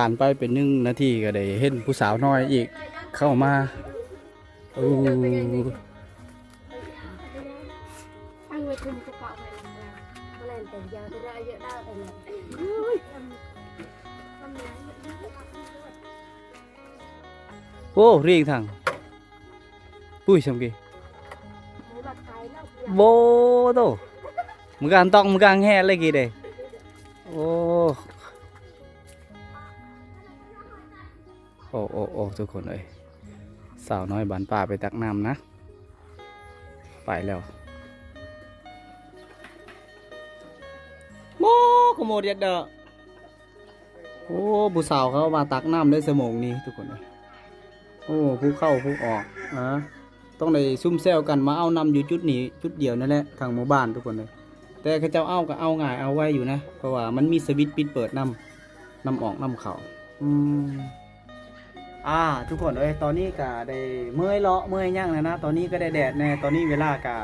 ຜ່ານໄປເປັນໜຶ່ງນາທີກໍໄດ້ເຫັນຜູ້ສາວນ້ອຍອີກເຂົ້າມາ. ໂອ້ ໂອ້ ຣີງທັງ ປຸ້ຍຊຳກີ ໂບໂຕ ມືກາງຕ້ອງ ມືກາງແຮດເລີຍກີເດ້. ໂອ້ ໂອ້ ໂອ້ ໂອ້ ທຸກຄົນເອີຍ ສາວນ້ອຍບ້ານປ່າໄປຕັກນ້ຳນະ ໄປແລ້ວ. ໂມ ຂະໂມດເດັດເດີ. ໂອ້ ຜູ້ສາວເຂົາມາຕັກນ້ຳໄດ້ຊົ່ວໂມງນີ້ທຸກຄົນເອີຍ. ໂອ້ ຜູ້ເຂົ້າຜູ້ອອກ ອາ ຕ້ອງໄດ້ຊຸມແຊວກັນມາເອົານ້ຳຢູ່ຈຸດນີ້ຈຸດດຽວນັ້ນແຫຼະ ທັງໝູ່ບ້ານທຸກຄົນເອີຍ. ແຕ່ເຂົາເຈົ້າເອົາກໍເອົາງ່າຍເອົາໄວຢູ່ນະ ເພາະວ່າມັນມີສະວິດປິດເປີດນ້ຳ ນ້ຳອອກນ້ຳເຂົ້າ. ອືມ ອາ ທຸກຄົນເອີຍ ຕອນນີ້ກໍໄດ້ເມື່ອຍເລາະເມື່ອຍຫຍັງແລ້ວນະ ຕອນນີ້ກໍໄດ້ແດດແດ່. ຕອນນີ້ເວລາກໍ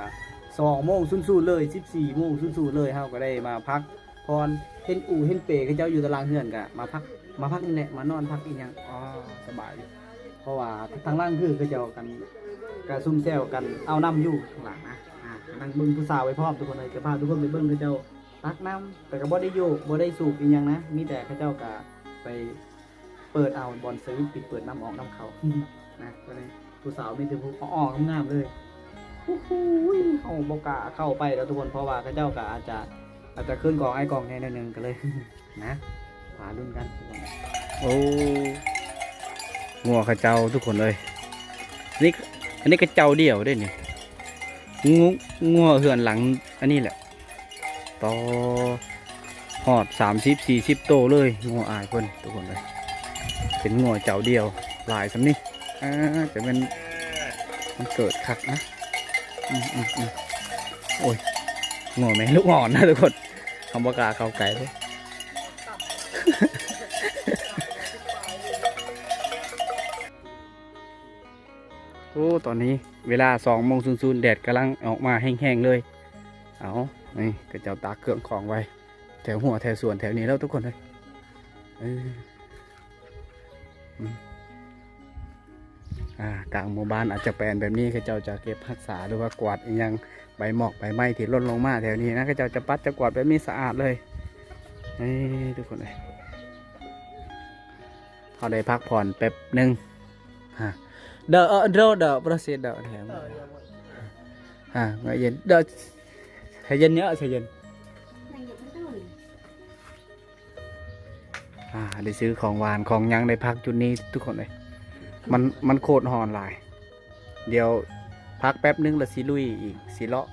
ສອງໂມງສູນໆເລີຍ ສິບສີ່ໂມງສູນໆເລີຍ ເຮົາກໍໄດ້ມາພັກຜ່ອນ ເຫັນອູ່ເຫັນເປເຂົາເຈົ້າຢູ່ຕາລາງເຮືອນ ກໍມາພັກ ມາພັກນີ້ແຫຼະ ມານອນພັກອີ່ຫຍັງ ອໍ ສະບາຍຢູ່. ເພາະວ່າທາງຫຼັງຄືເຂົາເຈົ້າກັນ ກໍຊຸມແຊວກັນເອົານ້ຳຢູ່ຂ້າງຫຼັງນະ. ອາ ກໍນັ່ງເບິ່ງຜູ້ສາວໄວ້ພ້ອມທຸກຄົນເອີຍ ຈະພາທຸກຄົນໄປເບິ່ງເຂົາເຈົ້າ ຕັກນ້ຳ ແຕ່ກໍບໍ່ໄດ້ໂຍກ ບໍ່ໄດ້ສູບອີ່ຫຍັງນະ ມີແຕ່ເຂົາເຈົ້າກໍໄປເປີດເອົາບ່ອນສະວິດປິດເປີດນ້ຳອອກນ້ຳເຂົ້ານະ. ກໍເລີຍຜູ້ສາວມີແຕ່ຜູ້ອ່ອນໆງາມໆເລີຍ. ໂອ້ໂຫ ເຮົາບໍ່ກ້າເຂົ້າໄປດອກທຸກຄົນ ເພາະວ່າເຂົາເຈົ້າກໍອາດຈະ ອາດຈະເຂີນກ້ອງອາຍກ້ອງແດ່ໜ້ອຍໜຶ່ງ ກໍເລີຍ ນະ ຖ້າລຸ້ນກັນທຸກຄົນ. ໂອ້ ງົວເຂົາເຈົ້າທຸກຄົນເອີຍ ນີ້ ອັນນີ້ກໍເຈົ້າດຽວເດ້ນີ້ ງົວ ງົວເຮືອນຫຼັງອັນນີ້ແຫຼະ ຕໍ່ຮອດສາມສິບສີ່ສິບໂຕເລີຍ ງົວອ້າຍເພິ່ນທຸກຄົນເອີຍ ເປັນງົວເຈົ້າດຽວຫຼາຍສ່ຳນີ້. ອາ ຈະແມ່ນມັນເກີດຄັກນະ. ອືມໆໆ ໂອ້ຍ ງົວແມ່ລູກອ່ອນນະທຸກຄົນ ເຮົາບໍ່ກ້າເຂົ້າໃກ້ເດ້. ໂອ້ ຕອນນີ້ເວລາສອງໂມງສູນໆ ແດດກຳລັງອອກມາແຮງໆເລີຍ. ເອົາ ນີ້ເຂົາເຈົ້າຕາກເຄື່ອງຂອງໄວ້ແຖວຮົ້ວແຖວສວນແຖວນີ້ແລ້ວທຸກຄົນເອີຍ. ເອີ ອືມ ອາ ກາງໝູ່ບ້ານອາດຈະແປນແບບນີ້ ເຂົາເຈົ້າຈະເກັບຮັກສາ ຫຼືວ່າກວາດອີ່ຫຍັງ ໃບໝອກໃບໄມ້ທີ່ຫຼົ່ນລົງມາແຖວນີ້ນະ ເຂົາເຈົ້າຈະປັດຈະກວາດແບບນີ້ສະອາດເລີຍ. ເອີ ທຸກຄົນເອີຍ ເຮົາໄດ້ພັກຜ່ອນແປັບໜຶ່ງ. ຮະ ເດີ ເອີ ເດີ ເດີ ປະເສດ ເດີ ແຖມ ຮະ ເຢັນ ເດີ ໃຈເຢັນເນີ ໃຈເຢັນ. ອາ ໄດ້ຊື້ຂອງຫວານຂອງຫຍັງ ໄດ້ພັກຈຸດນີ້ທຸກຄົນເອີຍ. ມັນ ມັນໂຄດຮ້ອນຫຼາຍ. ດຽວພັກແປັບໜຶ່ງ ແລ້ວຊິລຸຍອີກ ຊິເລາະ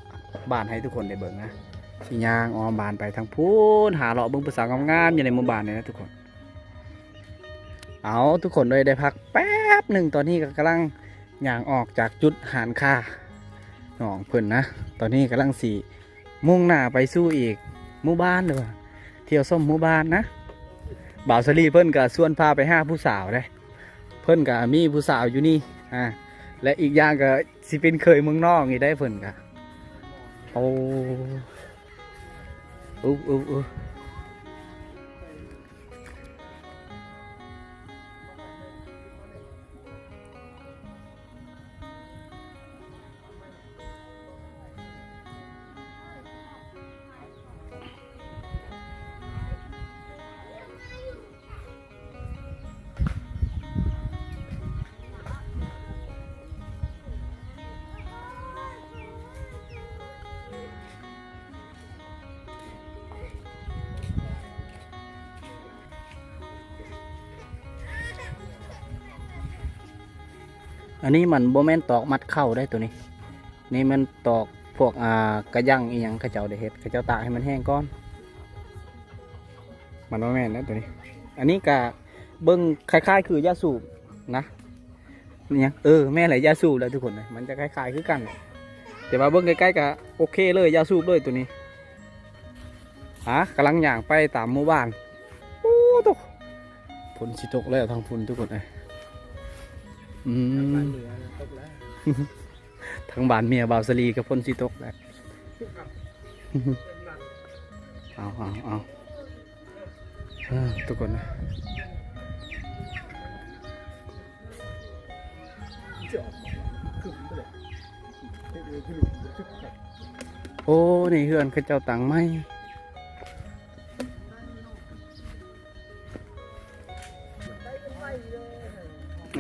ບ້ານໃຫ້ທຸກຄົນໄດ້ເບິ່ງນະ. ຊິຍ່າງອ້ອມບ້ານໄປທາງພຸ້ນ ຫາເລາະເບິ່ງຜູ້ສາວງາມໆຢູ່ໃນໝູ່ບ້ານນີ້ນະທຸກຄົນ. ເອົາ ທຸກຄົນເອີຍ ໄດ້ພັກແປັບໜຶ່ງ ຕອນນີ້ກໍກຳລັງຍ່າງອອກຈາກຈຸດຮ້ານຄ້ານ້ອງເພິ່ນນະ. ຕອນນີ້ກຳລັງຊິມຸ່ງໜ້າໄປສູ່ອີກໝູ່ບ້ານ ຫຼືວ່າທ່ຽວຊົມໝູ່ບ້ານນະ. ບ່າວສາລີເພິ່ນກໍຊວນພາໄປຫາຜູ້ສາວເດ້. ເພິ່ນກະມີຜູ້ສາວຢູ່ນີ້ ອາ ແລະ ອີກຢ່າງກະຊິເປັນເຂີຍເມືອງນອກອີກໄດ໋ເພິ່ນກະ. ໂອ້ ອຸບ ອຸບ ອຸບ. ອັນນີ້ມັນບໍ່ແມ່ນຕອກມັດເຂົ້າເດ້ໂຕນີ້ ນີ້ແມ່ນຕອກພວກ ອ່າ ກະຫຍັງອີ່ຫຍັງເຂົາເຈົ້າໄດ້ເຮັດ ເຂົາເຈົ້າຕາກໃຫ້ມັນແຫ້ງກ່ອນ ມັນບໍ່ແມ່ນນະໂຕນີ້. ອັນນີ້ກະເບິ່ງຄ້າຍໆຄືຢາສູບນະ ອີຫຍັງ ເອີ ແມ່ນແຫຼະ ຢາສູບແຫຼະທຸກຄົນ ມັນຈະຄ້າຍໆຄືກັນ ແຕ່ວ່າເບິ່ງໃກ້ໆກະໂອເຄເລີຍ ຢາສູບເລີຍໂຕນີ້. ຫາ ກຳລັງຍ່າງໄປຕາມໝູ່ບ້ານ. ໂອ້ໂຕ ຝົນຊິຕົກແລ້ວທາງພຸ້ນທຸກຄົນເອີຍ. ອືມ ທາງບ້ານເມຍບ່າວສາລີກໍຝົນຊິຕົກແລ້ວ. ເອົາ ເອົາ ເອົາ ເອີ ທຸກຄົນ ເອີ ໂອ້ ນີ້ເຮືອນເຂົາເຈົ້າຕັ້ງໃໝ່.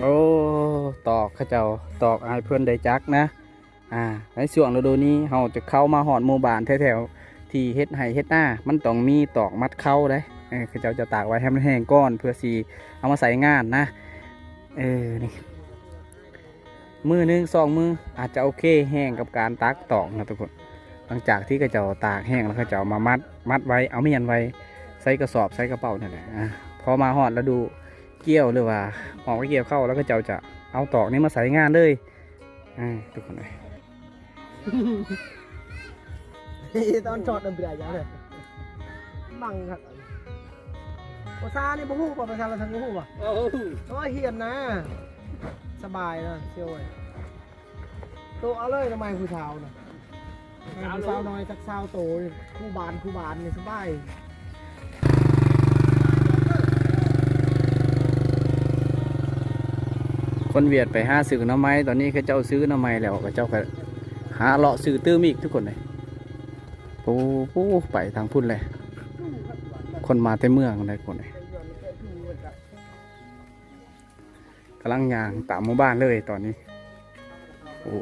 ໂອ້ ຕອກ ເຂົາເຈົ້າຕອກໃຫ້ເພິ່ນໄດ້ຈັກນະ. ອ່າ ໃນຊ່ວງລະດູນີ້ເຮົາຈະເຂົ້າມາຮອດໝູ່ບ້ານແຖວໆທີ່ເຮັດໄຮ່ເຮັດນາ ມັນຕ້ອງມີຕອກມັດເຂົ້າເດ້. ເອີ ເຂົາເຈົ້າຈະຕາກໄວ້ໃຫ້ມັນແຫ້ງກ່ອນ ເພື່ອຊິເອົາມາໃຊ້ງານນະ. ເອີ ນີ້ ມື້ໜຶ່ງສອງມື້ອາດຈະໂອເຄແຮງກັບການຕັກຕອກນະທຸກຄົນ. ຫຼັງຈາກທີ່ເຂົາເຈົ້າຕາກແຫ້ງແລ້ວ ເຂົາເຈົ້າເອົາມາມັດ ມັດໄວ້ ເອົາມ້ຽນໄວ້ໃສ່ກະສອບໃສ່ກະເປົານັ້ນແຫຼະ. ອາ ພໍມາຮອດລະດູກ່ຽວ ຫຼືວ່າອອກໄປກ່ຽວເຂົ້າແລ້ວ ເຂົາເຈົ້າຈະເອົາຕອກນີ້ມາໃຊ້ງານເລີຍ. ອາ ທຸກຄົນເອີຍ ຕອນຈອດນຳເບຍຢ່າງເລີຍ ມັງຄັກ. ພາສານີ້ບໍ່ຮູ້ບໍ່? ພາສາລາວທັງບໍ່ຮູ້ບໍ່? ໂອ້ ໂອ້ຍ ຮຽນນະ ສະບາຍເນາະ ຊ່ຽວເອີຍ. ໂຕເອົາເລີຍ ນຳໄມ້ຜູ້ສາວນະ ຜູ້ສາວນ້ອຍຈັກຊາວໂຕ ຄູ່ບ້ານຄູ່ບ້ານນີ້ສະບາຍ. ຄົນຫວຽດໄປຫາຊື້ໜໍ່ໄມ້ ຕອນນີ້ເຂົາເຈົ້າຊື້ໜໍ່ໄມ້ແລ້ວ ເຂົາເຈົ້າກໍຫາເລາະຊື້ຕື່ມອີກທຸກຄົນເອີຍ. ໂອ້ ໄປທາງພຸ້ນແຫຼະ ຄົນມາແຕ່ເມືອງໄດ໋ຄົນເອີຍ. ກຳລັງຍ່າງຕາມໝູ່ບ້ານເລີຍຕອນນີ້. ໂອ້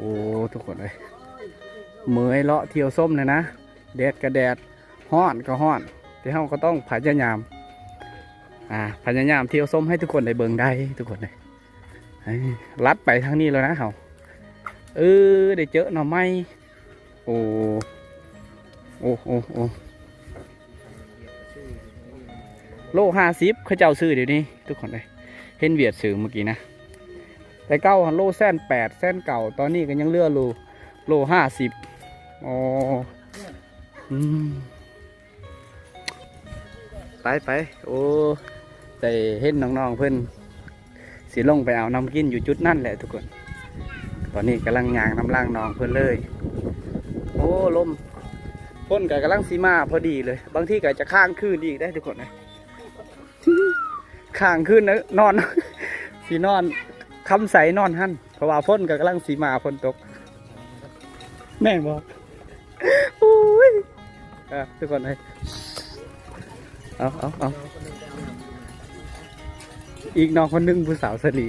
ທຸກຄົນເອີຍ ເໝີຍເລາະທ່ຽວຊົມແຫຼະນະ. ແດດກໍແດດ ຮ້ອນກໍຮ້ອນ ແຕ່ເຮົາກໍຕ້ອງພະຍາຍາມ ອ່າ ພະຍາຍາມທ່ຽວຊົມໃຫ້ທຸກຄົນໄດ້ເບິ່ງໄດ້ທຸກຄົນເອີຍ. ລັດໄປທາງນີ້ແລ້ວນະເຮົາ. ເອີ ໄດ້ເຈີໜໍ່ໄມ້. ໂອ້ ໂອ້ ໂອ້ ໂອ້ ໂລຫ້າສິບ ເຂົາເຈົ້າຊື້ດຽວນີ້ທຸກຄົນເອີຍ. ເຫັນຫວຽດຊື້ມື້ກີ້ນະ ແຕ່ເກົ່າຫັ້ນໂລແສນແປດ ແສນເກົ້າ ຕອນນີ້ກໍຍັງເຫຼືອໂລ ໂລຫ້າສິບ. ອໍ ອືມ ໄປ ໄປ ໂອ້ ໄດ້ເຫັນນ້ອງໆເພິ່ນຊິລົງໄປເອົານ້ຳກິນຢູ່ຈຸດນັ້ນແຫຼະທຸກຄົນ. ຕອນນີ້ກຳລັງຍ່າງນຳຫຼັງນ້ອງເພິ່ນເລີຍ. ໂອ້ ລົມ ຝົນກໍກຳລັງຊິມາພໍດີເລີຍ ບາງທີກໍຈະຄ້າງຄືນອີກໄດ໋ທຸກຄົນເອີຍ. ຄ້າງຄືນນອນ ຊິນອນຄຳໃສນອນຫັ້ນ ເພາະວ່າຝົນກໍກຳລັງຊິມາ ຝົນຕົກ ແມ່ນບໍ່? ໂອ້ຍ ອ່ະ ທຸກຄົນເອີຍ ເອົາ ເອົາ ເອົາ ອີກນ້ອງຄົນໜຶ່ງ ຜູ້ສາວສາລີ.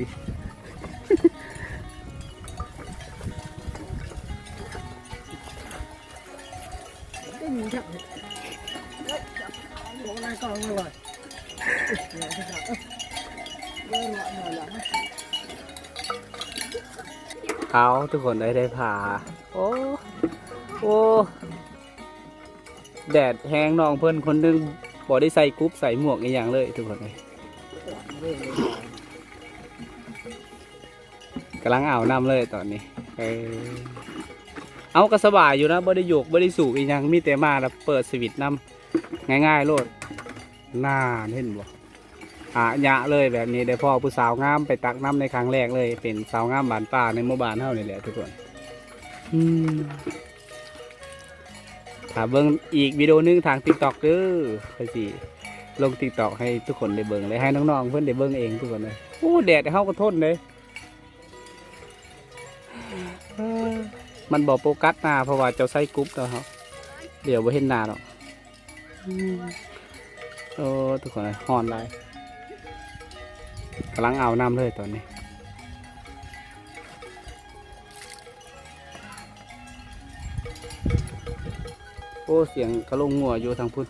ເອົາ ທຸກຄົນເອີຍ ໄດ້ຜ້າ ໂອ້ ໂອ້ ແດດແຮງ ນ້ອງເພິ່ນຄົນໜຶ່ງບໍ່ໄດ້ໃສ່ກຸບໃສ່ໝວກອີ່ຫຍັງເລີຍທຸກຄົນເອີຍ. ກຳລັງອາບນ້ຳເລີຍຕອນນີ້ ເອີ ເອົາ ກໍສະບາຍຢູ່ນະ ບໍ່ໄດ້ໂຍກບໍ່ໄດ້ສູບອີ່ຫຍັງ ມີແຕ່ມາແລ້ວເປີດສະວິດນ້ຳ ງ່າຍໆໂລດ. ນານ ເຫັນບໍ່ ອາຍະເລີຍແບບນີ້ ໄດ້ພໍ້ຜູ້ສາວງາມໄປຕັກນ້ຳໃນຄັ້ງແລກເລີຍ ເປັນສາວງາມບ້ານປ່າໃນໝູ່ບ້ານເຮົານີ້ແຫຼະທຸກຄົນ. ອືມ ຖ້າເບິ່ງອີກວິດີໂອໜຶ່ງທາງຕິກຕັອກເດີ ຂ້ອຍຊິລົງຕິກຕັອກໃຫ້ທຸກຄົນໄດ້ເບິ່ງ ແລະ ໃຫ້ນ້ອງໆເພິ່ນໄດ້ເບິ່ງເອງທຸກຄົນເອີຍ. ໂອ້ ແດດເຮົາກໍທົນເດ້ ມັນບໍ່ໂຟກັດໜ້າ ເພາະວ່າເຈົ້າໃສ່ກຸບເນາະ ເຮົາດຽວບໍ່ເຫັນໜ້າດອກ. ໂອ້ ທຸກຄົນເອີຍ ຮ້ອນຫຼາຍ ກຳລັງອາບນ້ຳເລີຍຕອນນີ້. ໂອ້ ສຽງກະໂຫຼງງົວຢູ່ທາງພຸ້ນ.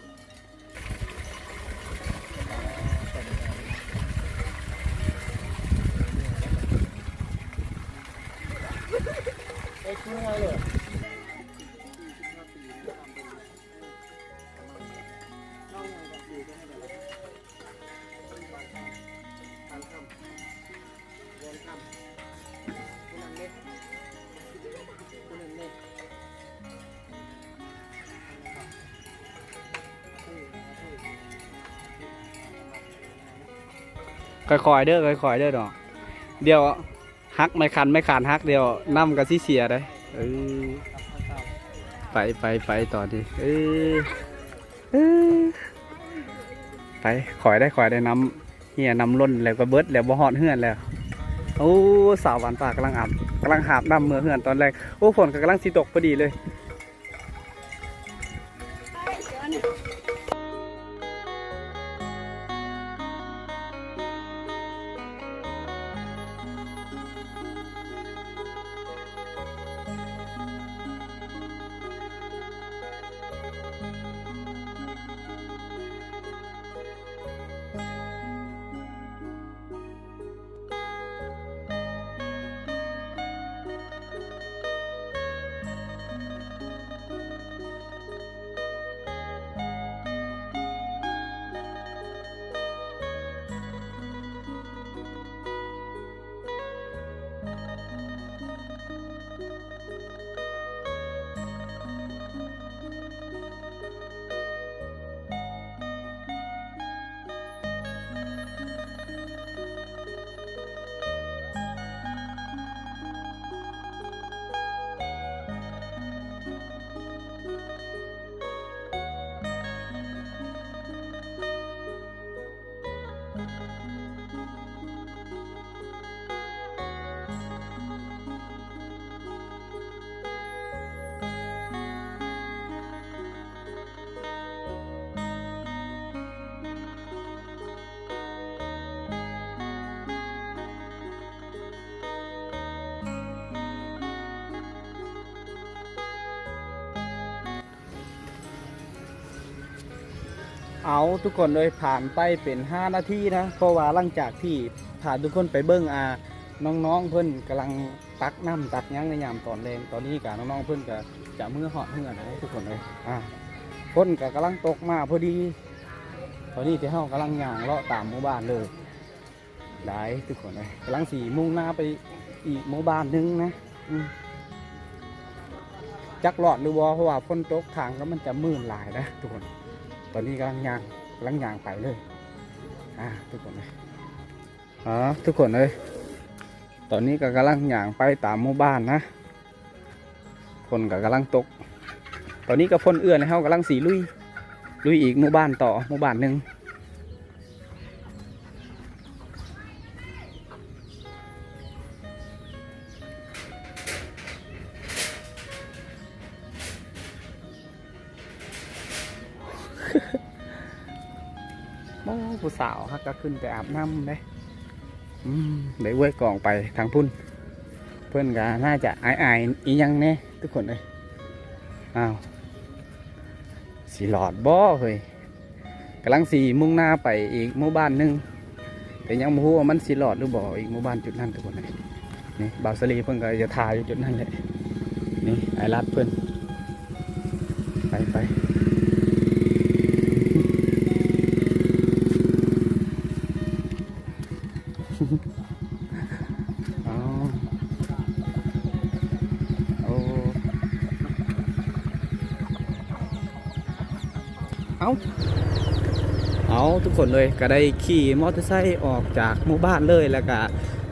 ຄ່ອຍໆເດີ ຄ່ອຍໆເດີເນາະ ດຽວຫັກໄມ້ຂັນ ໄມ້ຂັນຫັກ ດຽວນ້ຳກໍຊິເສຍເດ້. ເອີ ໄປ ໄປ ໄປຕອນນີ້ ເອີ ເອີ ໄປ ຄ່ອຍໄດ້ ຄ່ອຍໄດ້ ນ້ຳ ເຫຍນ້ຳລົ້ນແລ້ວກໍເບິດແລ້ວ ບໍ່ຮອດເຮືອນແລ້ວ. ໂອ້ ສາວບ້ານປ່າກຳລັງອາບ ກຳລັງຫາບນ້ຳເມືອເຮືອນຕອນແລງ. ໂອ້ ຝົນກໍກຳລັງຊິຕົກພໍດີເລີຍ. ເອົາ ທຸກຄົນເອີຍ ຜ່ານໄປເປັນຫ້ານາທີນະ ເພາະວ່າຫຼັງຈາກທີ່ພາທຸກຄົນໄປເບິ່ງ ອ່າ ນ້ອງໆເພິ່ນກຳລັງຕັກນ້ຳຕັກຫຍັງໃນຍາມຕອນແລງ. ຕອນນີ້ກະນ້ອງໆເພິ່ນກະຈະເມືອຮອດເຮືອນແລ້ວ ທຸກຄົນເອີຍ. ອ່າ ຝົນກະກຳລັງຕົກມາພໍດີ. ຕອນນີ້ທີ່ເຮົາກຳລັງຍ່າງເລາະຕາມໝູ່ບ້ານເລີຍ. ໄດ້ທຸກຄົນເອີຍ ກຳລັງຊິມຸ່ງໜ້າໄປອີກໝູ່ບ້ານໜຶ່ງນະ. ອືມ ຈັກລອດຫຼືບໍ່ ເພາະວ່າຝົນຕົກທາງກໍມັນຈະມື່ນຫຼາຍນະທຸກຄົນ. ຕອນນີ້ກຳລັງຍ່າງ ກຳລັງຍ່າງໄປເລີຍ ອ່າ ທຸກຄົນເອີຍ. ອ່າ ທຸກຄົນເອີຍ ຕອນນີ້ກໍກຳລັງຍ່າງໄປຕາມໝູ່ບ້ານນະ. ຝົນກໍກຳລັງຕົກ ຕອນນີ້ກໍຝົນເອື້ອແລ້ວ ເຮົາກຳລັງຊິລຸຍ ລຸຍອີກໝູ່ບ້ານຕໍ່ ໝູ່ບ້ານໜຶ່ງ. ໂອ້ ຜູ້ສາວຫາກະຂຶ້ນໄປອາບນ້ຳເດ້. ອືມ ໄດ້ອວຍກອງໄປທາງພຸ້ນ ເພິ່ນກະໜ້າຈະອາຍໆອີ່ຫຍັງແດ່ທຸກຄົນເອີຍ. ອ້າວ ຊິລອດບໍ່ເຮີ້ຍ? ກຳລັງຊິມຸ່ງໜ້າໄປອີກໝູ່ບ້ານໜຶ່ງ ແຕ່ຍັງບໍ່ຮູ້ວ່າມັນຊິລອດຫຼືບໍ່ ອີກໝູ່ບ້ານຈຸດນັ້ນທຸກຄົນເອີຍ. ນີ້ບ່າວສາລີເພິ່ນກໍຈະຖ່າຍຢູ່ຈຸດນັ້ນແຫຼະ. ນີ້ອ້າຍລັດເພິ່ນ ໄປ ໄປ. ເອົາ ໂອ້ ເອົາ ເອົາ ທຸກຄົນເອີຍ ກໍໄດ້ຂີ່ມໍເຕີໄຊອອກຈາກໝູ່ບ້ານເລີຍ ແລ້ວກະ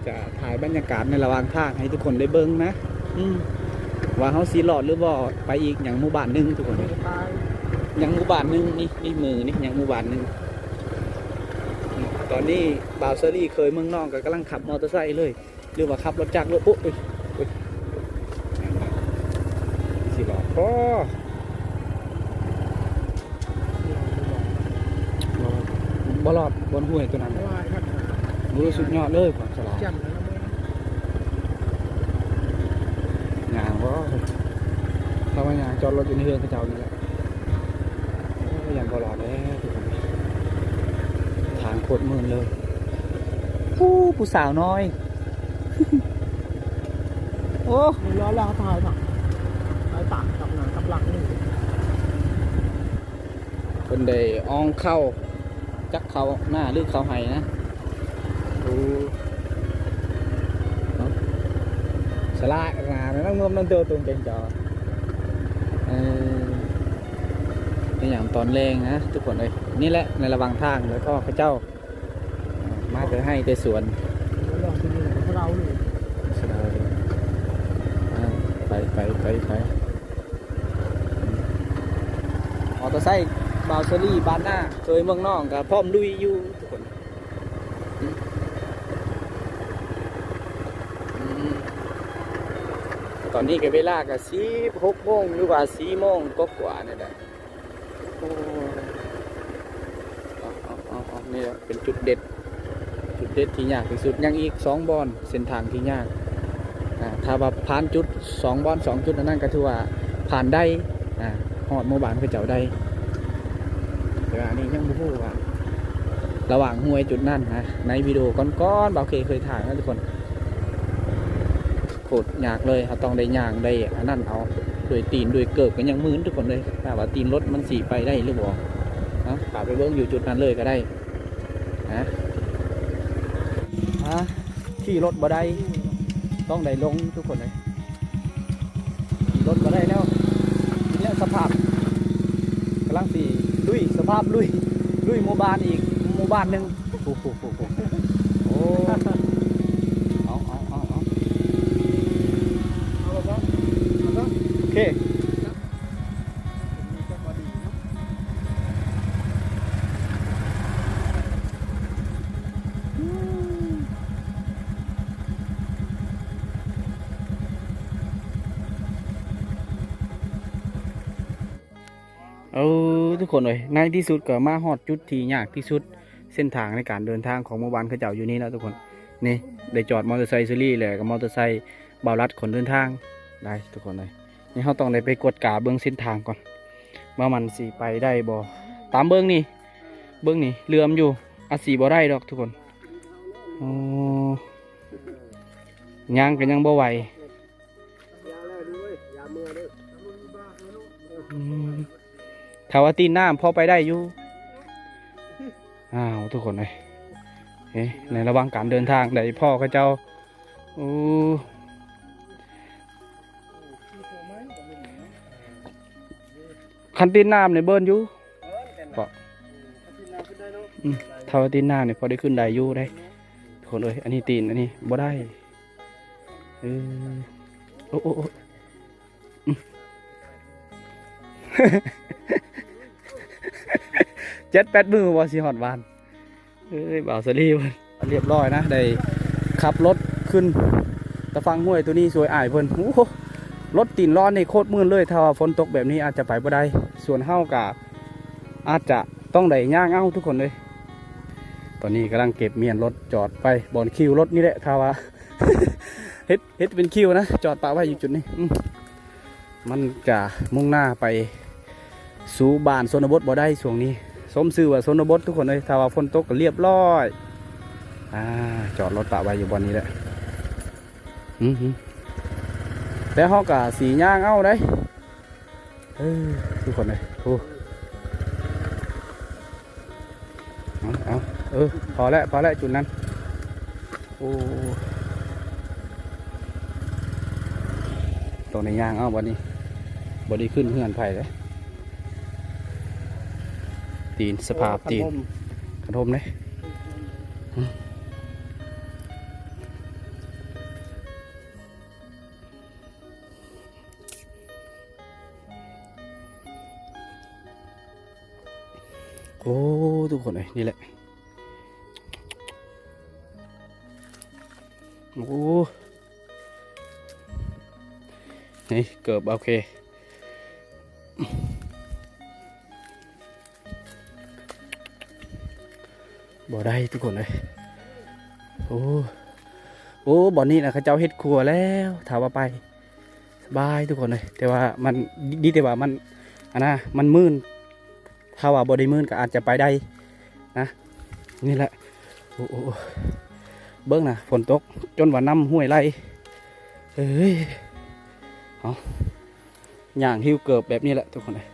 ຈະຖ່າຍບັນຍາກາດໃນລະຫວ່າງທາງໃຫ້ທຸກຄົນໄດ້ເບິ່ງນະ ອືມ ວ່າເຮົາຊິລອດຫຼືບໍ່ ໄປອີກຫຍັງໝູ່ບ້ານໜຶ່ງທຸກຄົນເອີຍ. ຍັງໝູ່ບ້ານໜຶ່ງນີ້ ນີ້ມືນີ້ຍັງໝູ່ບ້ານໜຶ່ງ. ຕອນນີ້ບ່າວເຊີຣີເຄີຍເມືອງນອງກໍກຳລັງຂັບມໍເຕີໄຊເລີຍ ຫຼືວ່າຂັບລົດຈັກເລີຍ. ໂອ້ຍ ໂອ້ຍ ໂອ້ຍ ຊິລອດບໍ່? ບໍ່ລອດ ບໍ່ລອດ ບ່ອນຫ້ວຍຕົວນັ້ນ ໂອ້ຍ ສຸດຍອດເລີຍຄວາມສະຫຼາດ. ຍ່າງບໍ່? ຖ້າວ່າຍ່າງຈອດລົດຢູ່ໃນເຮືອນເຂົາເຈົ້ານີ້ແຫຼະ. ໂອ້ຍ ຢ້ານບໍ່ລອດແລ້ວທຸກຄົນ ທາງໂຄດມືນເລີຍ. ຜູ້ ຜູ້ສາວນ້ອຍ ໂອ້ ເວລາແລ້ວຖ່າຍເນາະ ໄປຕາມກັບໜ້າກັບຫຼັງນີ້ ເພິ່ນໄດ້ອອງເຂົ້າ ຈັກເຂົ້ານາຫຼືເຂົ້າໄຮ່ນະ. ໂອ້ ເນາະ ສະຫຼາຍນາ ນັ່ງນວມນັ່ງໂຕຕົງເກງຈອ ເອີ ໃນຍາມຕອນແລງນະທຸກຄົນເອີຍ. ນີ້ແຫຼະໃນລະຫວ່າງທາງ ແລ້ວກໍເຂົາເຈົ້າມາແຕ່ໄຮ່ແຕ່ສວນ ສະເດາເລີຍ ສະເດາເລີຍ. ອ່າ ໄປ ໄປ ໄປ ໄປ. ມໍເຕີໄຊບ່າວເຊີຣີບ້ານນາ ເຄີຍເມືອງນອງ ກໍພ້ອມລຸຍຢູ່ທຸກຄົນ. ຕອນນີ້ກໍເວລາກໍສິບຫົກໂມງ ຫຼືວ່າສີ່ໂມງກວ່າໆນີ້ແຫຼະ. ໂອ້ ເອົາໆໆໆ ນີ້ແຫຼະເປັນຈຸດເດັດ ຈຸດເດັດທີ່ຍາກທີ່ສຸດ. ຍັງອີກສອງບ່ອນ ເສັ້ນທາງທີ່ຍາກ. ອາ ຖ້າວ່າຜ່ານຈຸດສອງບ່ອນ ສອງຈຸດອັນນັ້ນ ກໍຖືວ່າຜ່ານໄດ້ ອາ ຮອດໝູ່ບ້ານເຂົາເຈົ້າໄດ້. ແຕ່ວ່າອັນນີ້ຍັງບໍ່ຮູ້ວ່າ ລະຫວ່າງຫ້ວຍຈຸດນັ້ນນະ ໃນວິດີໂອກ່ອນໆ ບ່າວເຄເຄີຍຖ່າຍນະທຸກຄົນ. ໂຄດຍາກເລີຍ ເຮົາຕ້ອງໄດ້ຍ່າງ ໄດ້ອັນນັ້ນເອົາ ດ້ວຍຕີນ ດ້ວຍເກີບກໍຍັງມື່ນທຸກຄົນເລີຍ. ຖ້າວ່າຕີນລົດມັນຊິໄປໄດ້ຫຼືບໍ່ ເນາະ ຖ້າໄປເບິ່ງຢູ່ຈຸດນັ້ນເລີຍກໍໄດ້ນະ. ຮະ ຂີ່ລົດບໍ່ໄດ້ ຕ້ອງໄດ້ລົງທຸກຄົນເລີຍ. ຂີ່ລົດບໍ່ໄດ້ແລ້ວ ນີ້ແຫຼະສະພາບ ກຳລັງຊິລຸຍ ສະພາບລຸຍ ລຸຍໝູ່ບ້ານອີກໝູ່ບ້ານໜຶ່ງ. ໂອ້ໂຫ ໂອ້ໂຫ ໂອ້ ເອົາ ເອົາ ເອົາ ເອົາ ເອົາ ໂອເຄ. ເອີ ທຸກຄົນເອີຍ ໃນທີ່ສຸດກໍມາຮອດຈຸດທີ່ຍາກທີ່ສຸດ ເສັ້ນທາງໃນການເດີນທາງຂອງໝູ່ບ້ານເຂົາເຈົ້າຢູ່ນີ້ແລ້ວທຸກຄົນ. ນີ້ ໄດ້ຈອດມໍເຕີໄຊເຊີຣີ ແລ້ວກໍມໍເຕີໄຊບ່າວລັດຂົນເດີນທາງໄດ້ທຸກຄົນເອີຍ. ນີ້ເຮົາຕ້ອງໄດ້ໄປກວດກາເບິ່ງເສັ້ນທາງກ່ອນ ວ່າມັນຊິໄປໄດ້ບໍ່. ຕາມເບິ່ງນີ້ ເບິ່ງນີ້ ເຫຼື່ອມຢູ່ ອາດຊິບໍ່ໄດ້ດອກທຸກຄົນ. ໂອ້ ຍ່າງກໍຍັງບໍ່ໄຫວ. ອືມ ຖ້າວ່າຕີນນ້ຳພໍໄປໄດ້ຢູ່. ອ້າວ ທຸກຄົນເອີຍ ເອີ ໃນລະຫວ່າງການເດີນທາງໄດ້ພໍ້ເຂົາເຈົ້າ. ໂອ້ ຄັນຕີນນ້ຳນີ້ເບິ່ນຢູ່ ເພາະ ອືມ ຖ້າວ່າຕີນນ້ຳນີ້ພໍໄດ້ຂຶ້ນໄດ້ຢູ່ເດ້ ທຸກຄົນເອີຍ. ອັນນີ້ຕີນ ອັນນີ້ບໍ່ໄດ້. ເອີ ໂອ້ ໂອ້ ໂອ້ ອືມ ເຈັດແປດມື້ບໍ່ຊິຮອດບ້ານ. ເອີຍ ບ່າວສາລີເພິ່ນ ລຽບຮ້ອຍນະ ໄດ້ຂັບລົດຂຶ້ນຕາຝັ່ງຫ້ວຍໂຕນີ້ຊ່ວຍອ້າຍເພິ່ນ. ໂອ້ໂຫ ລົດຕີນຮ້ອນນີ້ໂຄດມື່ນເລີຍ. ຖ້າວ່າຝົນຕົກແບບນີ້ອາດຈະໄປບໍ່ໄດ້ ສ່ວນເຮົາກະອາດຈະຕ້ອງໄດ້ຍ່າງເອົາທຸກຄົນເອີຍ. ຕອນນີ້ກຳລັງເກັບມ້ຽນລົດຈອດໄປບ່ອນຄິວລົດນີ້ແຫຼະ ຖ້າວ່າ ເຮັດ ເຮັດເປັນຄິວນະ ຈອດປະໄວ້ຢູ່ຈຸດນີ້. ອືມ ມັນກະມຸ່ງໜ້າໄປສູ່ບ້ານຊົນນະບົດບໍ່ໄດ້ຊ່ວງນີ້. ສົມຊື່ວ່າຊົນນະບົດທຸກຄົນເອີຍ ຖ້າວ່າຝົນຕົກກໍລຽບຮ້ອຍ. ອາ ຈອດລົດປະໄວ້ຢູ່ບ່ອນນີ້ແຫຼະ. ອືມ ແຕ່ເຮົາກະຊິຍ່າງເອົາເດ້ ເອີ ທຸກຄົນເອີຍ. ໂອ້ ເອົາ ເອົາ ເອີ ພໍແລ້ວ ພໍແລ້ວຈຸດນັ້ນ. ໂອ້ ຕ້ອງໄດ້ຍ່າງເອົາບັດນີ້ ບໍ່ໄດ້ຂຶ້ນເຮືອນໃຜເດ້. ຕີນ ສະພາບຕີນ ໂອ້ ຄັນຮົ່ມ ຄັນຮົ່ມເດ້. ໂອ້ ທຸກຄົນເອີຍ ນີ້ແຫຼະ. ໂອ້ ນີ້ເກີບ ໂອເຄ ບໍ່ໄດ້ທຸກຄົນເອີຍ. ໂອ້ ໂອ້ ບ່ອນນີ້ນະ ເຂົາເຈົ້າເຮັດຂົວແລ້ວ ຖ້າວ່າໄປ ສະບາຍທຸກຄົນເອີຍ. ແຕ່ວ່າມັນ ດີແຕ່ວ່າມັນ ອັນນະ ມັນມື່ນ ຖ້າວ່າບໍ່ໄດ້ມື່ນກໍອາດຈະໄປໄດ້ນະ. ນີ້ແຫຼະ ໂອ້ ໂອ້ ໂອ້ ເບິ່ງນະ ຝົນຕົກຈົນວ່ານ້ຳຫ້ວຍໄຫຼ. ເອີຍ ເອົາ ຍ່າງຫິ້ວເກີບແບບນີ້ແຫຼະທຸກຄົນເອີຍ.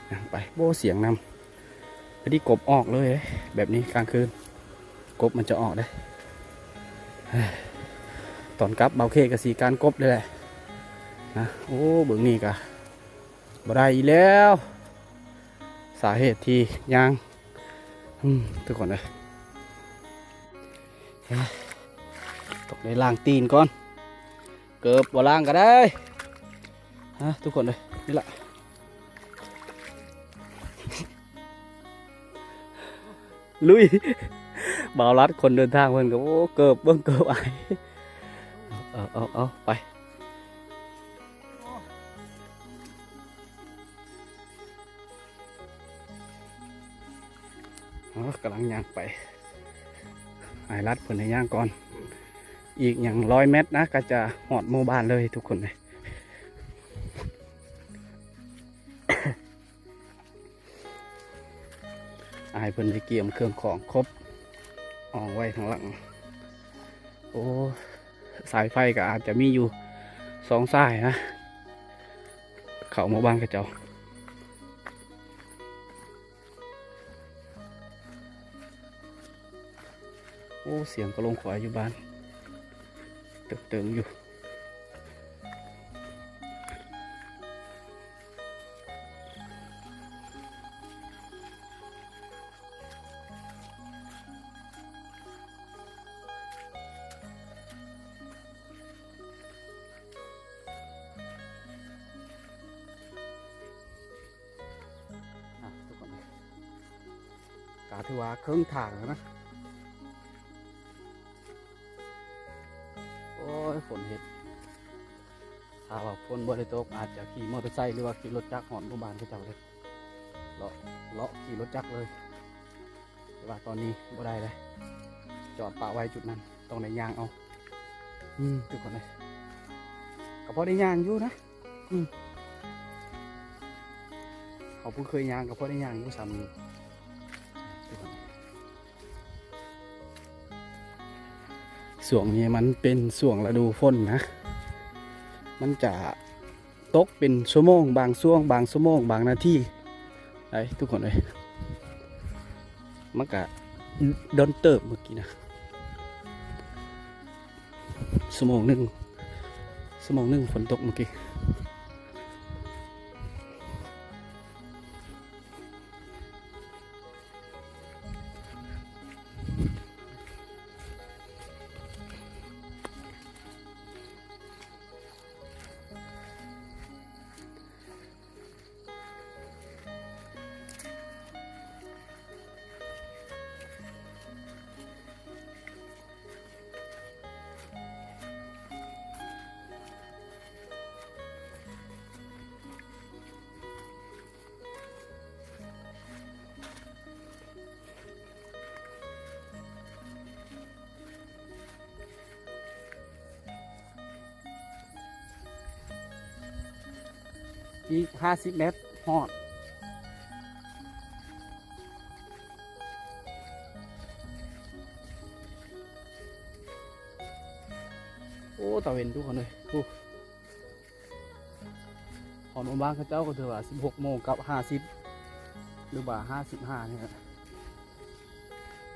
ຮະ ໄປ ໂອ້ ສຽງນຳ ພໍດີກົບອອກເລີຍ ແບບນີ້ກາງຄືນ ກົບມັນຈະອອກເດ້. ຕອນກັບບ່າວເຄກະຊິການກົບເດ້ແຫຼະນະ. ໂອ້ ເບິ່ງນີ້ກະບໍ່ໄດ້ອີກແລ້ວ ສາເຫດທີ່ຍ່າງ ອືມ ທຸກຄົນເອີຍ ຕ້ອງໄດ້ລ້າງຕີນກ່ອນ. ເກີບບໍ່ລ້າງກໍໄດ້ຮະ ທຸກຄົນເອີຍ. ນີ້ລະ ລຸຍ ບ່າວລັດຄົນເດີນທາງເພິ່ນກໍ ໂອ້ ເກີບ ເບິ່ງເກີບອ້າຍ. ເອົາ ເອົາ ເອົາ ເອົາ ໄປ. ເອົາ ກຳລັງຍ່າງໄປ. ອ້າຍລັດເພິ່ນໃຫ້ຍ່າງກ່ອນ. ອີກຫຍັງຮ້ອຍແມັດນະ ກໍຈະຮອດໝູ່ບ້ານເລີຍທຸກຄົນເລີຍ. ອ້າຍເພິ່ນໄດ້ກຽມເຄື່ອງຂອງຄົບ ອອງໄວ້ທາງຫຼັງ. ໂອ້ ສາຍໄຟກໍອາດຈະມີຢູ່ສອງສາຍນະ ເຂົ້າໝູ່ບ້ານເຂົາເຈົ້າ. ໂອ້ ສຽງກະລົງຂວາຍຢູ່ບ້ານ ຕຶງໆຢູ່. ອ່ະ ທຸກຄົນ ກະຖືວ່າເຄິ່ງທາງແລ້ວນະ. ໂອ້ຍ ຝົນເຮັດ ຖ້າວ່າຝົນບໍ່ໄດ້ຕົກ ອາດຈະຂີ່ມໍເຕີໄຊ ຫຼືວ່າຂີ່ລົດຈັກຮອດໝູ່ບ້ານເຂົາເຈົ້າເລີຍ ເລາະ ເລາະຂີ່ລົດຈັກເລີຍ. ແຕ່ວ່າຕອນນີ້ບໍ່ໄດ້ເລີຍ ຈອດປະໄວ້ຈຸດນັ້ນ ຕ້ອງໄດ້ຍ່າງເອົາ. ອືມ ທຸກຄົນເອີຍ ກໍພໍໄດ້ຍ່າງຢູ່ນະ. ອືມ ເຮົາຜູ້ເຄີຍຍ່າງກໍພໍໄດ້ຍ່າງຢູ່ສ່ຳນີ້. ຊ່ວງນີ້ມັນເປັນຊ່ວງລະດູຝົນນະ ມັນຈະຕົກເປັນຊົ່ວໂມງ ບາງຊ່ວງ ບາງຊົ່ວໂມງ ບາງນາທີໄດ໋ທຸກຄົນເອີຍ. ມັນກະດົນເຕີບເມື່ອກີ້ນະ ຊົ່ວໂມງໜຶ່ງ ຊົ່ວໂມງໜຶ່ງຝົນຕົກເມື່ອກີ້. ອີກຫ້າສິບແມັດຮອດ. ໂອ້ ຕາເວັນທຸກຄົນເອີຍ ໂອ້ ຮອດໝູ່ບ້ານເຂົາເຈົ້າກໍຖືວ່າສິບຫົກໂມງກັບຫ້າສິບ ຫຼືວ່າຫ້າສິບຫ້ານີ້ແຫຼະ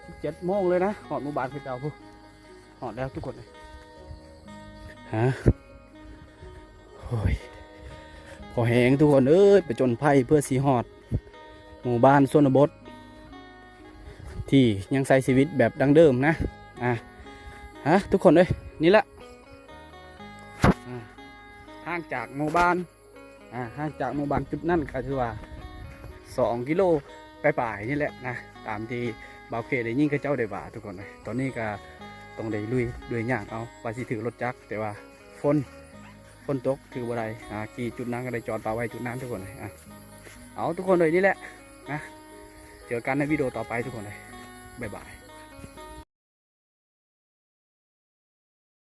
ສິບເຈັດໂມງເລີຍນະ ຮອດໝູ່ບ້ານເຂົາເຈົ້າພຸ້ນ. ຮອດແລ້ວທຸກຄົນເອີຍ ຮະ ໂອ້ຍ ພໍແຮງທຸກຄົນເອີຍ ປະຈົນໄພເພື່ອຊິຮອດໝູ່ບ້ານຊົນນະບົດ ທີ່ຍັງໃຊ້ຊີວິດແບບດັ້ງເດີມນະ. ອ່າ ຮະ ທຸກຄົນເອີຍ ນີ້ແຫຼະ ອ່າ ຫ່າງຈາກໝູ່ບ້ານ ອ່າ ຫ່າງຈາກໝູ່ບ້ານຈຸດນັ້ນກໍຖືວ່າສອງກິໂລປາຍໆນີ້ແຫຼະນະ ຕາມທີ່ບ່າວເຄໄດ້ຍິນເຂົາເຈົ້າໄດ້ວ່າທຸກຄົນເອີຍ. ຕອນນີ້ກໍຕ້ອງໄດ້ລຸຍດ້ວຍຍ່າງເອົາ ວ່າຊິຖືລົດຈັກ ແຕ່ວ່າຝົນ ຝົນຕົກຖືບໍ່ໄດ້ ອ່າ ຂີ່ຈຸດນັ້ນກໍໄດ້ຈອດປະໄວ້ຈຸດນັ້ນທຸກຄົນເອີຍ. ອ່າ ເອົາ ທຸກຄົນເອີຍ ນີ້ແຫຼະນະ ເຈີກັນໃນວິດີໂອຕໍ່ໄປທຸກຄົນເອີຍ ບາຍບາຍ.